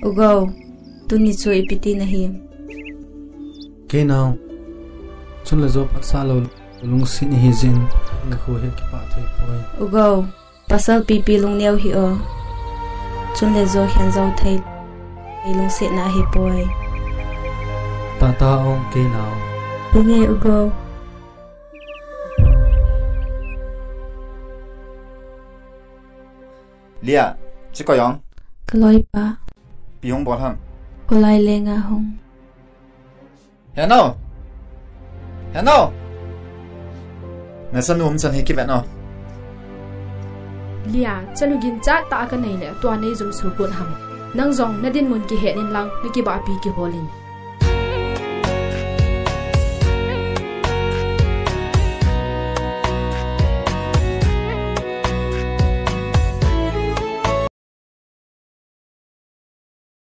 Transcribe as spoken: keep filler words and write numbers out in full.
U Gou, tuni chu ipi ti nahi? Kei nao, chun le jo phatsah lou lungset nahi jeh in, nakhu hi kipah thei poi. U Gou, pasal pipi lungneo hih o. Chun le jo khen jou thei, ei lungsetna ahi poi. Tata ong kei nao. Inge U Gou. Lia, chi ko jong. Ka loipa. Ipi hung bol ham? Kholai lenga hung. Heno! Heno! Nasa nu um chan hi kivet no. Lia, chanu ginchat tah a ka nei le, tua nei jum su kun ham. Nang jong, na dinmun kihet in lang, na kibahpi kihol in.